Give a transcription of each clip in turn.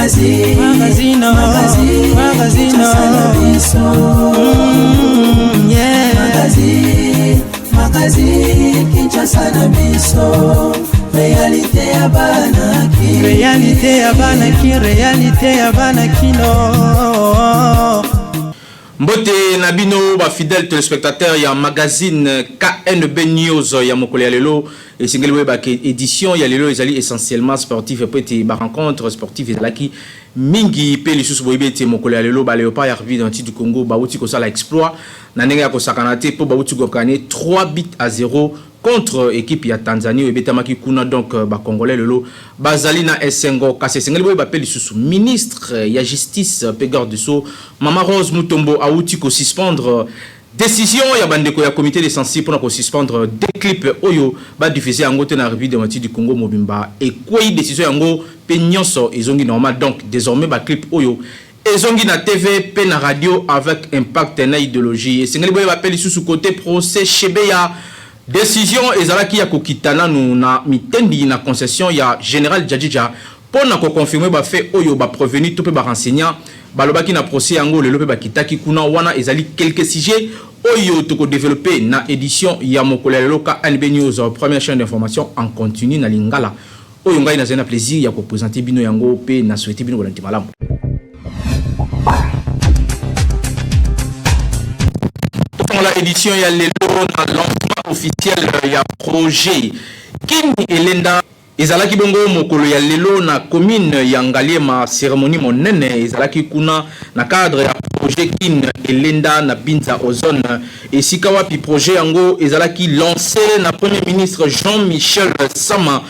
Magazine, magazine, magazine, magazine, yeah. Magazine, magazine, Kinshasa na biso. Réalité ya bana ki. Réalité ya bana ki, réalité ya bana kino. Mbote na bino ba fidèles téléspectateurs ya magazine KNB News ya mokolo ya lelo. Esengeli boyeba ke édition ya lelo ezali essentiellement sportive po ete ba rencontre sportive ezalaki mingi. Mpe lisusu boyebi ete mokolo ya lelo ba Léopard ya République démocratique du Congo bauti kosala exploit na ndenge ya kosakana te, mpo bauti kogagner 3 buts à 0 contre équipe ya Tanzanie oyo ebetamaki kuna. Donc bacongolais lelo bazali na esengo. Kasi esengeli boyeba mpe lisusu, ministre ya Justice mpe garde de Sceaux, Mama Rose Mutombo, awuti kosuspendre décision ya bandeko ya comité de censure mpona kosuspendre deux clips oyo badiffuse yango te na République démocratique du Congo mobimba. Ekwei décision yango mpe nyonso ezongi normal. Donc désormais baclip oyo ezongi na TV mpe na radio avec impact na idéologie. Esengeli boyeba mpe lisusu, côté procès Chebeya, décision ezalaki ya kokita nanu na Mitendi, na concession ya général Djadjidja, mpo na koconfirmer bafaits oyo baprévenus to mpe barenseignant balobaki na procès yango. Lelo mpe bakitaki kuna. Wana ezali quelques sujets oyo tokodévelopper na édition ya mokolo ya lelo. KNB News, première chaîne d'information en continu na lingala, oyo ngai nazali na plaisir ya koprésenter bino yango mpe na souhaiter bino kolanda malamu. Tofongola édition ya lelo na lancement officiel ya projet Kin Elenda. Ezalaki bongo mokolo ya lelo na commune ya Ngaliema. Cérémonie monene ezalaki kuna na cadre ya projet Kin Elenda na Binza Ozone, esika wapi projet yango ezalaki lancé na Premier ministre Jean-Michel Sama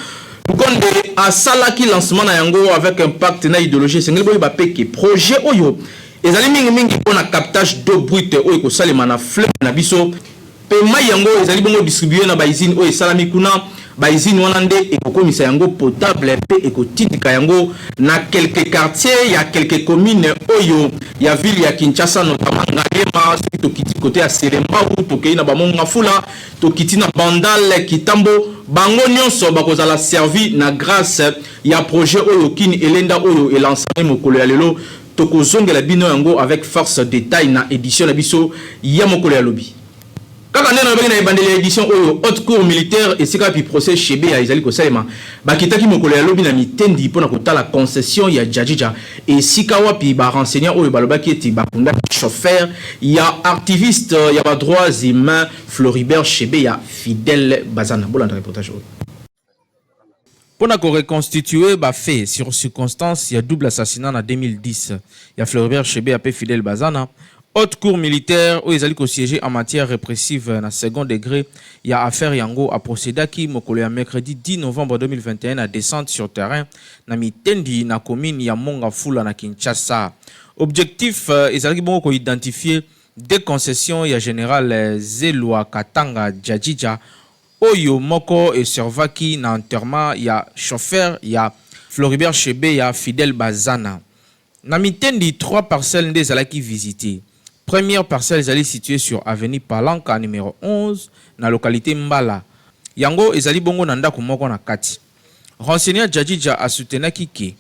Lukonde. Asalaki lancement na yango avec impact na idéologie. Esengeli boyeba mpe ke projet oyo ezali mingimingi mpona captage d'eau brute oyo ekosalema na fleuve na biso, mpe mai yango ezali bongo distribué na bausine oyo esalami kuna. Bausine wana nde ekokomisa yango potable mpe ekotindika yango na quelques quartiers ya quelques communes oyo ya ville ya Kinshasa, notamment Ngaliema. Soki tokiti côté ya Selembao, tokei na baMont Ngafula, tokiti na Bandal, Kitambo, bango nyonso bakozala servi na grâce ya projet oyo Kin Elenda oyo elancé mokolo ya lelo. Tokozongela bino yango avec force détail na édition na biso ya mokolo ya lobi. Kaka nde nalobaki na ebandeli ya édition oyo, Haute Cour militaire, esika wapi procès Chebeya ezali kosalema, bakitaki mokolo ya lobi na Mitendi mpona kotala concession ya Djadjidja, esika wapi barenseignant oyo balobaki ete bakundaki chauffeur ya activiste ya badroits humains Floribert Chebeya, Fidèle Bazana. Bolanda reportage oyo. Mpona koreconstituer bafaits sur circonstance ya double assassinat na 2010 ya Floribert Chebeya mpe Fidèle Bazana, Haute Cour militaire oyo ezali kosiéger en matière répressive na second degré ya affaire yango aprocédaki mokolo ya mercredi 10 novembre 2021 na descente sur terrain na Mitendi, na commune ya Mont Ngafula na Kinshasa. Objectif ezalaki bongo koidentifier deux concessions ya général Zelwa Katanga Djadjidja, oyo moko eservaki na enterrement ya chauffeur ya Floribert Chebeya, Fidèle Bazana. Na Mitendi, trois parcelles nde ezalaki visité. Première parcelle ezali située sur avenue Palanka numéro 11, na localité Mbala. Yango ezali bongo na ndako moko na kati. Renseignant Djadjidja asoutenaki ke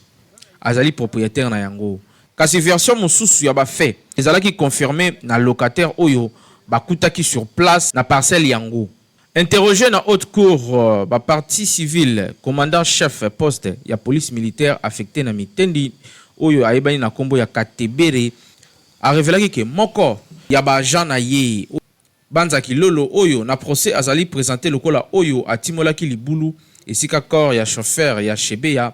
azali propriétaire na yango, kasi version mosusu ya bafaits ezalaki confirmé na locataire oyo bakutaki sur place na parcelle yango. Interrogé na Haute Cour, bapartie civile, commandant chef poste ya police militaire affecté na Mitendi, oyo ayebani na nkombo ya Katebere, arevelaki ke moko ya baagent na ye, Banzaki Lolo, oyo na procès azali présenté lokola oyo atimolaki libulu esika corps ya chauffeur ya Chebeya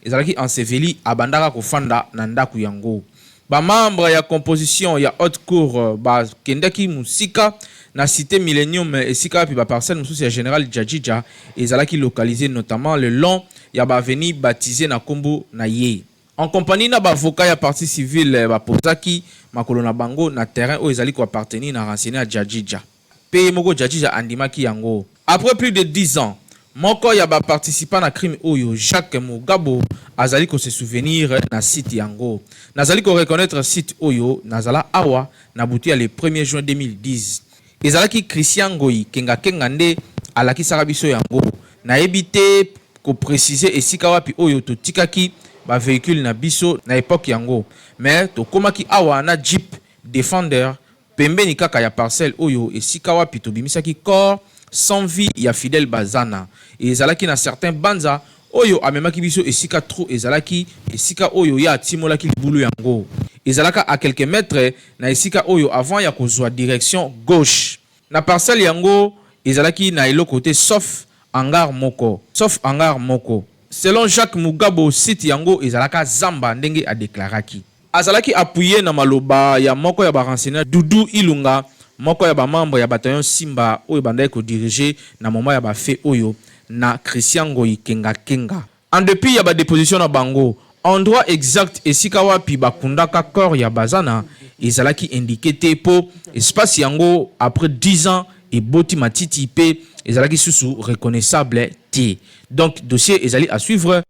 ezalaki enseveli, abandaka kofanda na ndako yango. Bamembre ya composition ya Haute Cour bakendaki mosika na cité Millennium, esika wapi baparcelle mosusu ya général Djadjidja ezalaki localisé, notamment le long ya baavenue baptisé na nkombo na ye. En compagnie na baavocat ya partie civile, bapozaki makolo na bango na terrain oyo ezali koappartenir na renseigné ya Djadjidja, mpe ye moko Djadjidja andimaki yango. Après plus de 10 ans, moko ya baparticipant na crime oyo, Jacques Mugabo, azali kose souvenir na site yango. Nazali koreconnaître site oyo. Nazala awa na butu ya le 1er juin 2010. Ezalaki Christian Ngoi Kengakenga nde alakisaka biso yango. Nayebi te kopréciser esika wapi oyo totikaki. ba vehicules na biso na epoque yango mais tokomaki awa na jeep Defender pembeni kaka ya parcelle oyo esika wapi tobimisaki corps sans vie ya Fidèle Bazana. Ezalaki na certain Banza oyo amemaki biso esika trou ezalaki, esika oyo ye atimolaki libulu yango. Ezalaka à quelques mètres na esika oyo avant ya kozua direction gauche. Na parcelle yango ezalaki na eloko te sauf hangar moko. Sauf hangar moko. Selon Jacques Mugabo, site yango ezalaka zamba ndenge a declaraki. Azalaki appuyer na maloba ya moko ya ba renseignants Doudou Ilunga, moko ya ba membres ya bataillon Simba oyo ebandaki ko diriger na moment ya ba faits oyo, na Christian Ngoyi Kenga Kenga. En depit ya ba depositions na bango, endroit exact esika wapi bakundaka corps ya Bazana ezalaki indiquer te mpo espace yango après 10 ans eboti matiti mpe ezalaki susu reconnaissable te. Donc dossier ezali à suivre.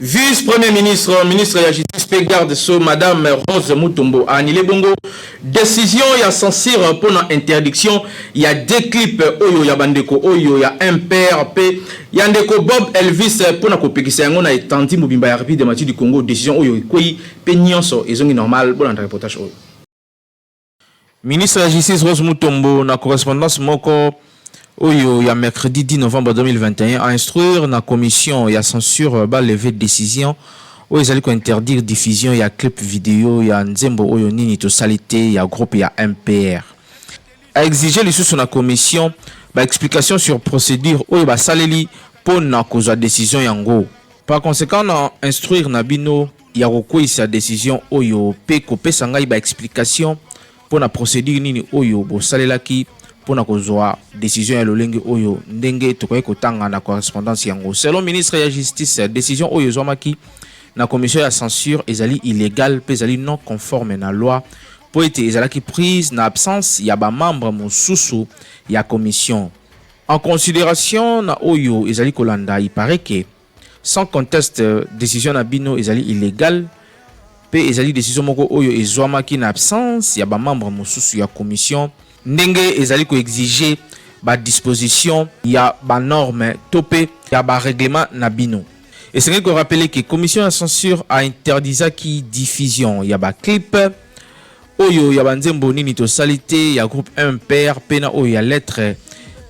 Vice Premier ministre, ministre ya Justice mpe garde sceau Madame Rose Mutombo a annulé bongo decision ya censure mpo na interdiction ya deux clips oyo ya bandeko oyo ya MPR mpe ya ndeko Bob Elvis mpo na kopekisa yango na etandi mobimba ya République démocratique du Congo. Decision oyo ekweyi mpe nyonso ezongi normal. Bolanda reportage oyo. Ministre ya Justice Rose Mutombo na correspondance moko oyo ya mercredi 10 novembre 2021 a instruire na commission ya censure ba lever decision oyo ezali ko interdire diffusion ya clip video ya nzembo oyo nini tosali te ya groupe ya MPR. A exiger lisusu na commission ba explications sur procedure oyo basaleli mpo na kozwa decision yango. Par consequent na instruire na bino ya kokweyisa decision oyo mpe kopesa ngai ba explications mpo na procedure nini oyo bosalelaki mpo na kozwa decision ya lolenge oyo ndenge tokoki kotanga na correspondance yango. Selon ministre ya Justice, decision oyo ezwamaki na commission ya censure ezali illegale mpe ezali non conforme na loi mpo ete ezalaki prise na absence ya ba membres mosusu ya commission. En consideration na oyo ezali kolanda, il parait que Sans conteste decision na bino ezali illegale pe ezali decision moko oyo ezuamaki na absence ya ba membres mosusu ya commission ndenge ezali ko exiger ba dispositions ya ba normes to pe ya ba reglements na bino. Esengeli ko rappeler que commission ya censure a interdisaki diffusion ya ba clips Oyo ya ba nzembo nini tosali te ya groupe MPR pe na oyo ya lettre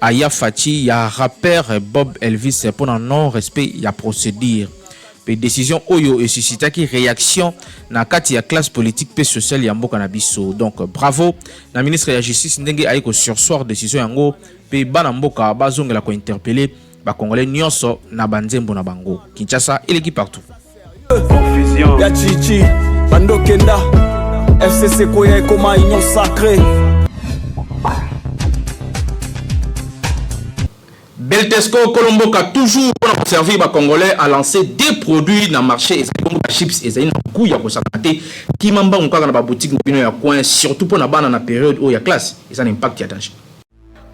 aya Fatshi ya rappeur Bob Elvis pona non respect ya procedure pe decision oyo e suscitaki reaction na kati ya classe politique pe sociale ya mboka na biso. Donc bravo na ministre ya justice ndenge aye ko sursoir decision yango pe bana mboka bazongela ko interpeller ba congolais nionso na ba nzembo na bango. Kinshasa eleki partout. Confusion ya chichi bandokenda FCC koya ekoma union sacrée. Beltesco Kolomboka toujours pona ko servir ba congolais a lancer deux produits na marché ezali bongo ba chips ezali na gout ya kosakana te kima mbangu kaka na ba boutique na bino ya coin surtout pona bana na periode oyo ya classe eza na impact ya danger.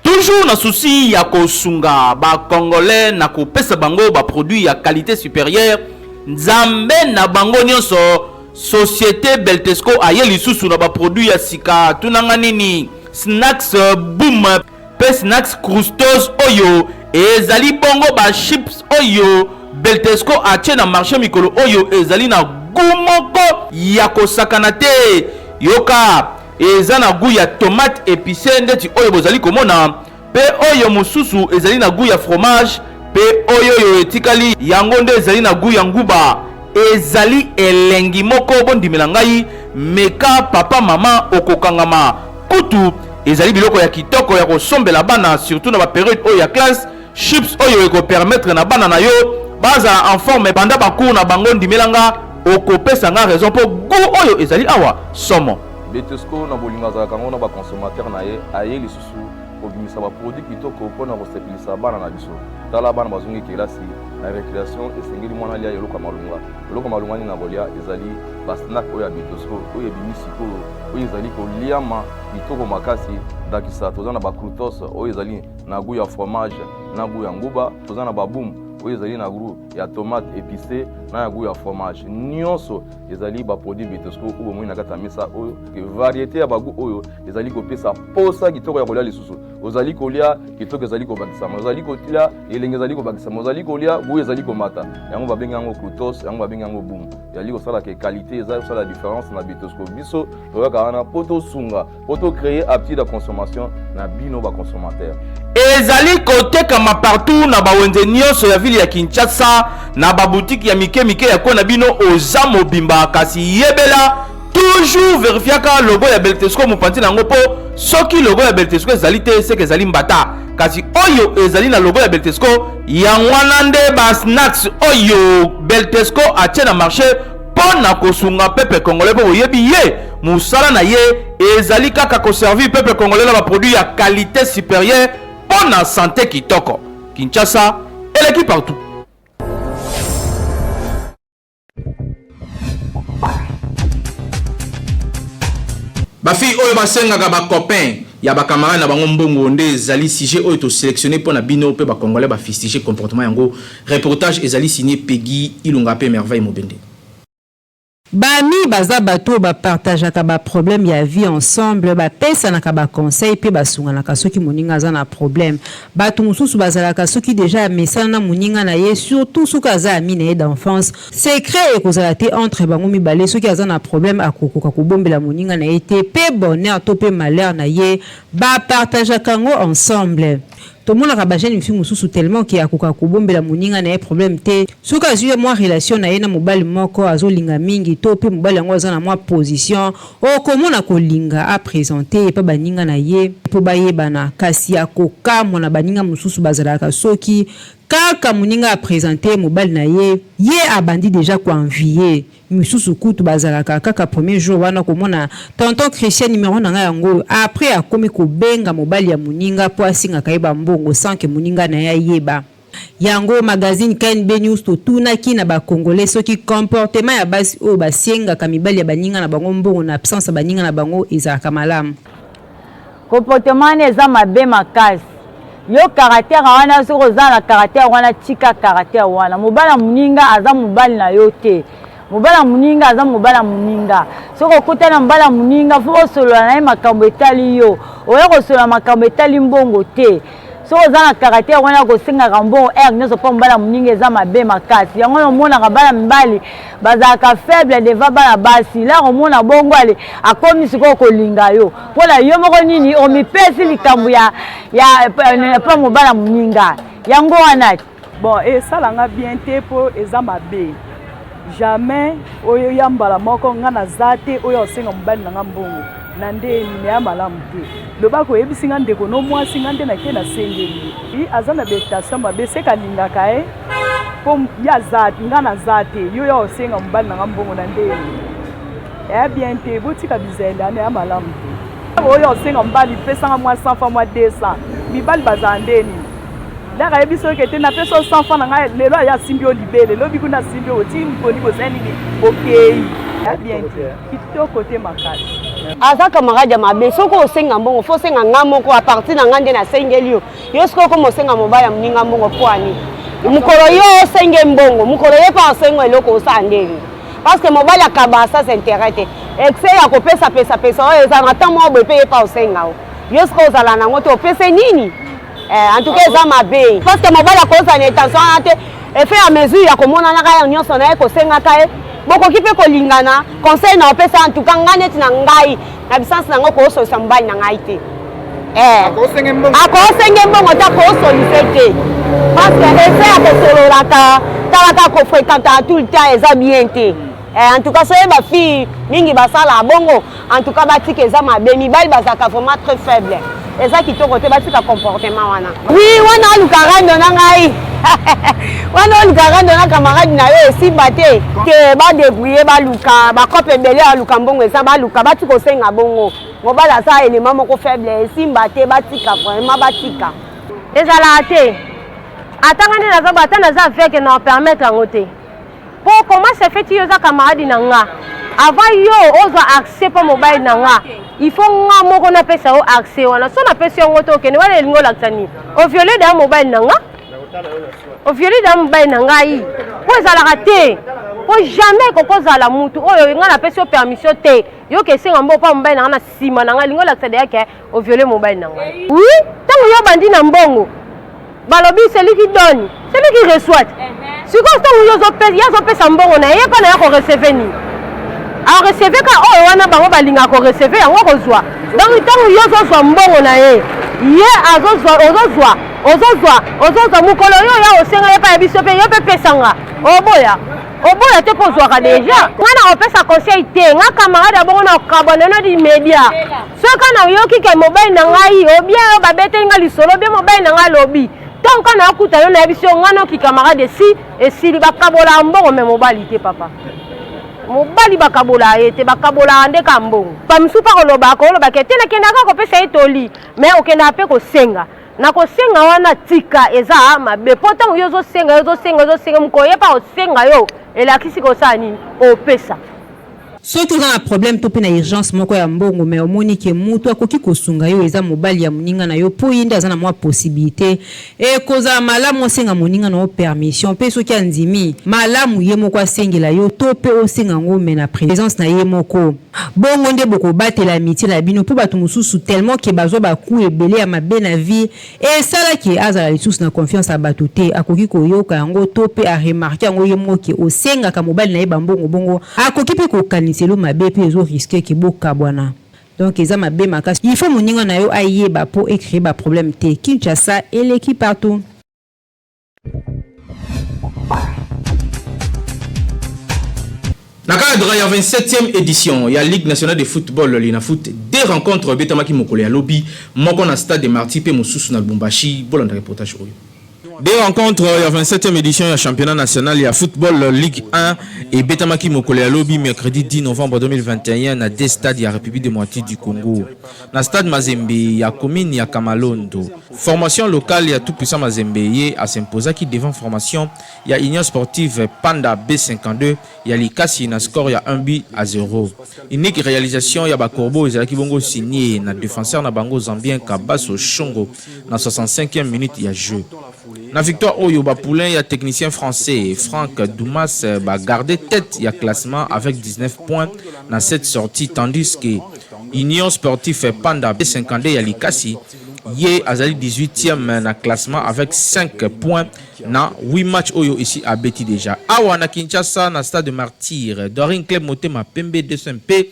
Toujours na souci ya kosunga ba congolais na kopesa bango ba produits ya qualite superieure, Nzambe na bango nionso societe Beltesco aye lisusu na ba produits ya sika, tuna nga nini? Snacks Boom pe Snacks Croustos oyo ezali bongo ba chips oyo Beltesco atie na marche mikolo oyo ezali na gout moko ya kosakana te, yoka Eza na gout ya tomate epicee ndeti oyo bozali komona, pe oyo mosusu ezali na gout ya fromage, pe oyoyo etikali yango nde ezali na gout ya nguba. Ezali elengi moko bondimela ngai, meka papa mama okokangama. Kutu ezali biloko ya kitoko ya kosombela bana surtout na ba periode oyo ya classe. Chips oyo eko permettre na bana na yo bazala en forme banda ba cours na bango ndimela nga okopesa nga raison po gout oyo ezali awa somo. Betesco na bolingo azalaka yango na ba consommateurs na ye aye lisusu kobimisa ba produits kitoko mpo na kosepelisa bana na biso. Tala bana bazongi kelasi na recreation esengeli mwana alia eloko ya malonga. Eloko ya malonga nini akolia? Ezali ba snack oyo ya Betesco oyo ebimi sikoyo oyo ezali koliama kitoko makasi. Ndakisa toza na ba croutos oyo ezali na gout ya fromage na gout ya nguba, toza na ba boum. Oyo ezali na gout ya tomate épicé na ya gout ya fromage. Nyonso ezali ba produit Betesco oyo bomoni na kati ya mesa oyo. Variété ya ba gout oyo ezali kopesa posa kitoko ya kolia lisusu. Ozali kolia kitoko ezali kobakisama, ozali kolia elengi ezali kobakisama, ozali kolia gout ezali komata. Yango babengi yango croutos, yango babengi yango boom. Ezali kosala ke qualité eza kosala différence na Betesco. Biso toyaka wana po tosunga, po to créer aptitude ya consommation na bino ba consommateurs. Ezali kotekama partout na ba wenze nionso ya ville ya Kinshasa, na ba boutique ya mike mike ya coin na bino oza mobimba, kasi yebela toujours verifiaka logo ya Beltesco mopanzi na yango, po soki logo ya Beltesco ezali te seke ezali mbata, kasi oyo ezali na logo ya Beltesco yango wana nde ba snacks oyo Beltesco atie na marché mpo na kosunga peuple congolais, mpo boyebi ye mosala na ye ezali kaka koservir peuple congolais na baproduit ya qualité supérieure mpo na sante kitoko. Kinshasa eleki partout. Bafille oyo basengaka bacopain ya bacamarade na bango mbongo nde ezali sujet oyo toselectionne mpo na bino mpe bacongolais bafustige comportement yango. Reportage ezali signé Peggy Ilunga mpe Merveille Mobende. Ba amis baza batu oyo ba partageaka ba problèmes ya vie ensemble, ba pesanaka ba conseils pe ba sunganaka soki moninga aza na problème. Batu mosusu bazalaka soki dejà amesana na moninga na ye surtout soki aza ami na ye d'enfance, secret ekozala te entre bango mibale, soki aza na problème akokoka kobombela moninga na ye te pe bonheur to pe malheur na ye ba partageaka yango ensemble. Tomonaka ba jeune fille mosusu tellement que akokaka kobombela moninga na ye problème te, soki azui mwa relation na ye na mobali moko azolinga mingi to pe mobali yango aza na mwa position, okomona akolinga a presenter epa baninga na ye po bayebana, kasi akokamwa na baninga mosusu bazalaka soki kaka moninga a presenter ye mobali na ye, ye abandi dejà ko envier. Misusu kutu bazalaka kaka premier jour wana komona tonton Christian numero na nga yango oyo après akomi kobenga mobali ya muninga po asengaka ye ba mbongo sans que muninga na ye ayeba. Yango magazine KNB News totunaki na ba congolais soki comportement ya basi oyo basengaka mibali ya baninga na bango mbongo na absence ya baninga na bango ezalaka malamu. Comportement wana eza mabe makasi. Yo caractère wana soki oza na caractère wana tika caractère wana. Mobali ya moninga aza mobali na yo te. Mobali ya moninga aza mobali ya moninga. Soki okutani na mobali ya moninga fo osolola na ye makambo etali yo. Oya kosolola makambo etali mbongo te. Soki oza na caractère wana ya kosengaka mbongo heure nyonso mpo mobali ya moninga eza mabe makasi. Yango wana omonaka bana mibali bazalaka faible devant bana basi. Lere omona bongo ale akomi sikoyo kolinga yo mpo na yo moko nini omipesi likambo ya ya mpo mobali ya moninga yango wana. Bon, esala nga bien te mpo eza mabe. Jamais oyo ya mbala moko nga naza te oyo osenga mobali na nga mbongo na nde nini ya malamu te. Loba koyebisi nga ndeko no mwasi nga nde nake nasengeli ye aza na betation mabe seka alingaka ye mpo ye aza nga naza te yo ya osenga mobali na nga mbongo na nde nini ya bien te. Botika bizaleli wana ya malamu te. Oyo osenga mobali pesanga mwa 100 francs mwa 200 mibali bazala nde nini lere ayebi soki ete napesi yo 100 francs na ngai lelo aya asimbi yo libele lobi kuna asimbi yo oti mokoni bozali nini bokei ya bien te kitoko te makasi. Aza camarade ya mabe soki osenga mbongo fo osenga nga moko a partir na nga nde nasengeli yo yo sikoyo okoma osenga mobali ya moninga mbongo mpo ani mokolo yo osenge mbongo mokolo ye mpe asengo eloko osala ndenge parce que mobali akaba sans intérêt te excès ya kopesa pesa pesa oyo eza na temps moko boye mpe ye mpe osenga yo yo sikoyo ozala nango te opese nini eh, en tout cas eza mabe parce que mobali akozala na intention wana te effet ya mesure ya komonanaka ya nyonso na ye kosengaka ye bokoki mpe kolingana conseil na opesa en tout cas ngai neti na ngai na bisansi na yango kosolisa mobali na ngai te eh. akosenge mbongo te akosolise te parce que effet ya kosololaka talaka kofréquentaka tout le temps eza bien te. Eh, en tout cas soki ba fille mingi basala bongo en tout cas batika eza mabe mibali bazalaka vraiment très faible eza kitoko te batika comportement wana. Oui wana aluka rando na ngai wana oluka rando na camarade na yo esimba te te badebrouille baluka bacope ebele aluka mbongo eza baluka batika osenga bongo mobali aza elema moko faible esimba te batika vraiment batika. Ezalaka te ata nga nde naza bo ata naza aveugle na permettre yango te. Po comment se fait yo oza camarade na nga avant yo ozwa accès pa mobali na nga il faut nga moko napesa yo accès wana so napesi yango te okende wana elingi olakisa nini oviole deya mobali na nga. Oviole da mobali na ngai mpo ezalaka te, mpo jamais kokozala mutu oyo ngai napesi yo permission te yo ke esenga mbongo mpo mobali na ngai na nsima na ngai lingi olakisa deya ke oviole mobali na ngai. Oui, ntango yo obandi na mbongo balobi celui qui donne celui qui reçoit. Sikoyo ntango yo ye azopesa mbongo na ye, ye mpa na ye akoreceve nini? Areceve ka oyo wana bango balingaka koreceve yango kozwa. Donc ntango yo ozozwa mbongo na ye, ye azozwa, ozozwa ozozwa ozozwa, mokolo yo oya osenga ye mpa ya biso mpe yo mpe pesanga, oboya oboya te mpo ozwaka deja. Nga nakopesa conseil te, nga camarade ya bongo nakokabwana no di media. Soki nayoki ke mobali na ngai obien oyo babeteli nga lisolo obien mobali na ngai alobi, ntango kaka nakuta yo nayebisi yo nga noki camarade esi esili. Bakabolaka mbongo me mobali te papa, mobali bakabolaka ye te, bakabolaka nde ka mbongo. Bamosusu mpe akoloba akoloba ke te nakendaka kopesa ye toli, me okendaka mpe kosenga na kosenga wana tika eza mabe, mpo ntango yo ozosenga yo ozosenga ozosenga, mokolo ye mpe akosenga yo elakisi kosala nini opesa. Soki oza na problème to pe na urgence moko ya mbongo mais omoni ke mutu akoki kosunga yo eza mobali ya moninga na yo po ye nde aza na mwa possibilite, ekozala malamu osenga moninga na yo permission pe soki andimi, malamu ye moko asengela yo to pe osenga yango mais na presence na ye moko. Bongo nde bokobatela amitie na bino po batu mosusu tellement ke bazwa ba coups ebele ya mabe na vie Esala ke azala lisusu na confiance ya batu te, akoki koyoka yango to pe a remarquer yango ye moko ke osengaka mobali na ye ba mbongo bongo akoki pe kokaniselo mabe pe ezo risquer ke bokabwana. Donc eza mabe makasi il faut moninga na yo ayeba po e creer ba problème te. Kinshasa eleki partout. Na cadre ya 27e édition ya Ligue nationale de football Linafoot, deux rencontres ebetamaki mokolo ya lobi, moko na stade des Martyrs mpe mosusu na Lubumbashi. Bolanda reportage oyo. Deux rencontres ya 27e édition ya championnat national ya football Ligue 1 ebetamaki mokolo ya lobi mercredi 10 novembre 2021 na deux stades ya République démocratique du Congo. Na stade Mazembe ya commune ya Kamalondo, formation locale ya Tout-Puissant Mazembe ye a s'imposaki devant formation ya Union Sportive Panda B52 ya Likasi na score ya 1 but à 0. Unique realisation ya ba Corbeaux ezalaki bongo signee na defenseur na bango Zambien Kabaso Shongo na 65e minute ya jeu. Na victoire oyo, ba poulains ya technicien français Franck Dumas ba garder tete ya classement avec 19 points na 7 sorties tandis que Union Sportif Panda B52 ya Likasi ye azali 18e na classement avec 5 points na 8 matchs oyo esi abeti dejà. Awa na Kinshasa na stade de Martyrs, Daring Club Motema Pembe 2MP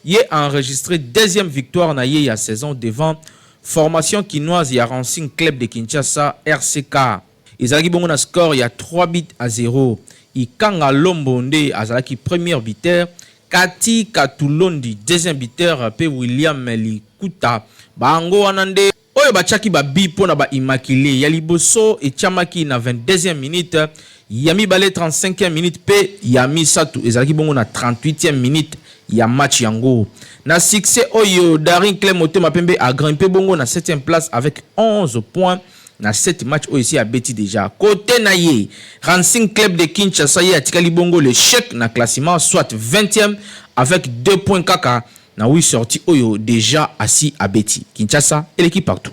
ye a enregistre deuxième victoire na ye ya saison devant formation kinoise ya Racing Club de Kinshasa RCK. Ezalaki bongo na score ya 3 buts à 0. Ikanga Lombo nde azalaki premier buteur, Cathy Katulondi deuxième buteur mpe William Likuta. Bango wana nde oyo batiaki ba buts mpo na ba Immaculees. Ya liboso etiamaki na 22e minute, ya mibale 35e minute mpe ya misato ezalaki bongo na 38e minute ya match yango. Na succès oyo, Daring Club Motema Pembe a grimper bongo na septième place avec 11 points na 7 match oyo esi abeti dejà. Cote na ye, Racing Club de Kinshasa ye atikali bongo l'echec na classement soit 20e avec 2 points kaka na 8 sorties oyo dejà asi abeti. Kinshasa eleki partout.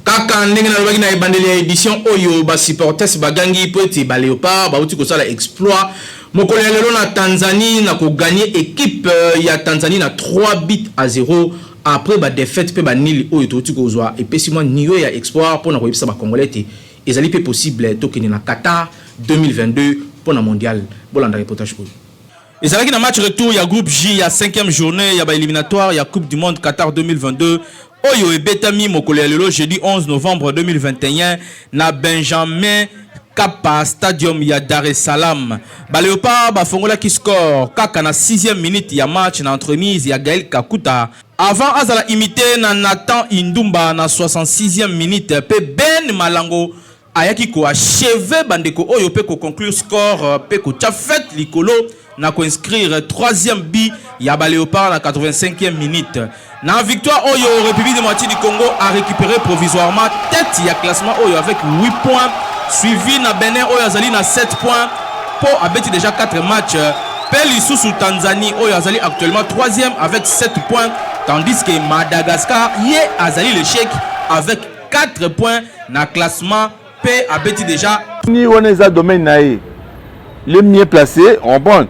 Kaka ndenge nalobaki na ebandeli ya edition oyo, ba supporters bagangi mpo ete ba Leopards bawuti kosala exploit mokolo ya lelo na Tanzanie na ko gagner equipe ya Tanzanie na 3 buts à 0 après ba defaites mpe ba nuls oyo towuti kozwa. Epesi mwa nuee ya espoir mpo na koyebisa ba Congolais ete ezali mpe possible tokende na Qatar 2022 mpo na mondial. Bolanda reportage oyo. Ezalaki na match retour ya groupe J ya cinquième journee ya ba eliminatoires ya Coupe du monde Qatar 2022 oyo ebetami mokolo ya lelo jeudi 11 novembre 2021 na Benjamin Mkapa Stadium ya Dar es Salaam. Ba Leopards bafongolaki score kaka na sixième minute ya match na entremise ya Gaël Kakuta avant azala imite na Nathan Indumba na 66e minute mpe Ben Malango ayaki ko achever bandeko oyo mpe ko conclure score mpe kotia fete likolo na ko inscrire troisième but ya ba Leopards na 85e minute. Na victoire oyo, République démocratique du Congo a récupéré provisoirement tête ya classement oyo avec 8 points, suivi na Benin oyo azali na 7 points mpo abeti déjà 4 matchs, mpe lisusu Tanzanie oyo azali actuellement troisième avec 7 points, tandis que Madagascar ye azali l'échec avec. 4 points na classement mpe abeti déjà. Ni wana eza domaine na ye le mieux placé, on comprend.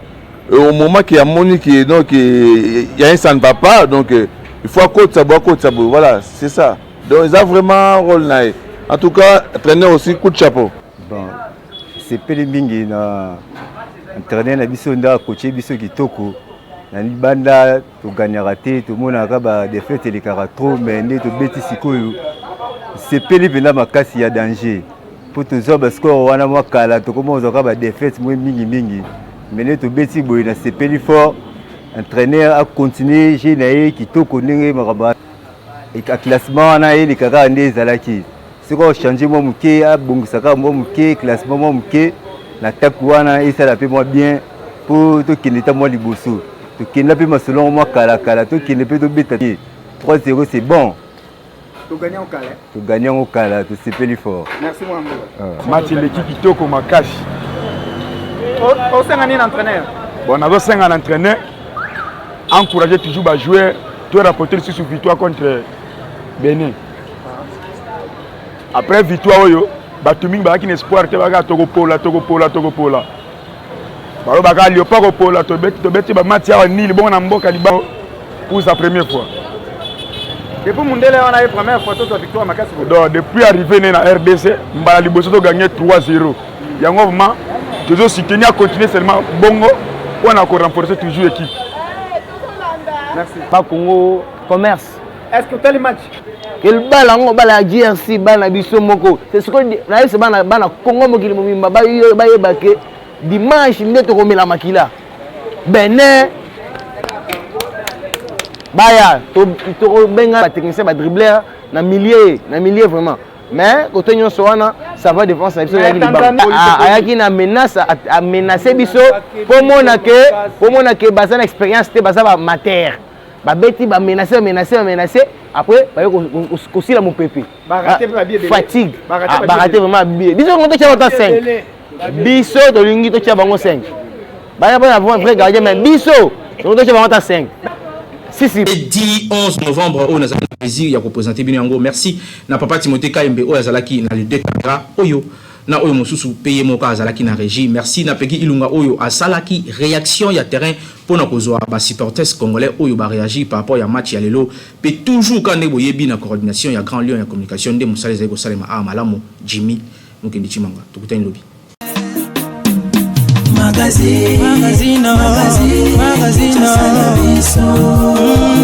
Au moment qu'il amoni que donc il y a un, ça ne va pas, donc il faut akotisa boye, akotisa boye, voilà, c'est ça. Donc eza vraiment rôle na ye. En tout cas, entraîneur aussi, coup de chapeau. Bon, sepeli mingi na entraîneur na biso nde akotie biso kitoko. Na libanda toganyaka te, tomonaka badéfaites elekaka trop, mais nde tobeti sikoyo, sepeli mpenza makasi ya danger, mpo tozwa bascore wana mwa kala, tokoma kozwaka badéfaites mwa mingimingi, mais nde tobeti boye, na sepeli fort. Entraîneur acontinue jeu na ye kitoko, ndenge makambo classement wana eleka kaka nde ezalaki. Soki ochange mwa moke, abongisaka mwa moke classement, mwa moke na taku wana esala mpe mwa bien, mpo tokende ta mwa liboso. Tokenda mpe masolongo mwa kalakala, tokende mpe tobeta 3-0, c'est bon. Togagner yango kala, tosepeli fort. Merci mwana mboka. Match eleki kitoko makasi. Osenga nini entraîneur? Bon, nazosenga na entraîneur encourager toujours bajoueur, to rapporter lisusu victoire contre Benin. Après victoire oyo, bato mingi bazalaki na espoir te, bakaka tokopola, tokopola, tokopola. Balobaka Léopard kopola, tobeti bamatch awa nili bongo na mboka libango pour sa première fois. Depuis mundele wana ye, première fois tozwa victoire makasi. Donc depuis arrivé ne na RDC, mbala liboso togagné 3-0. Yango vraiment tozosoutenir, continuer seulement bongo mpona korenforcer toujours équipe. Merci. Bakongo commerce. Est ce que otali match? Bala yango, bala ya DRC, bana biso moko. Sikoyo nayebisa bana, bana Kongo, mokili mobimba bayeba ke dimanche nde tokomela makila. Benin baya, tokobenga batechnicien, badribbleur na milieu, na milieu vraiment. Mais côté nyonso wana, ça va. Défense na biso ayaki libanga, ayaki na menace, amenace biso mpo mona ke baza na expérience te, baza baamateur. Babeti, bamenace, bamenace, bamenace, après baye kosila mopepe, fatigue, baraté vraiment. Bie biso ngo totia bango 5, biso tolingi totia bango 5. Baya mpona vrai gardien, mais biso tolingi totia bango ata 5. Si, si. 10 11 novembre oyo, nazalaki na plaisir ya koprésente bino yango. Merci na papa Timothée Kayembe oyo azalaki na les deux caméras oyo na oyo mosusu, mpe ye moko azalaki na régie. Merci na Peki Ilunga oyo asalaki réaction ya terrain mpona kozwa basupporters congolais oyo baréagir par rapport ya match ya lelo. Mpe toujours ka nde boyebi, na coordination ya Grand Lion ya communication, nde mosala ezali kosalema awa malamu. Jimmy Mokendi Chimanga, tokutani lobi. Magazine, magazine, magazine, magazine.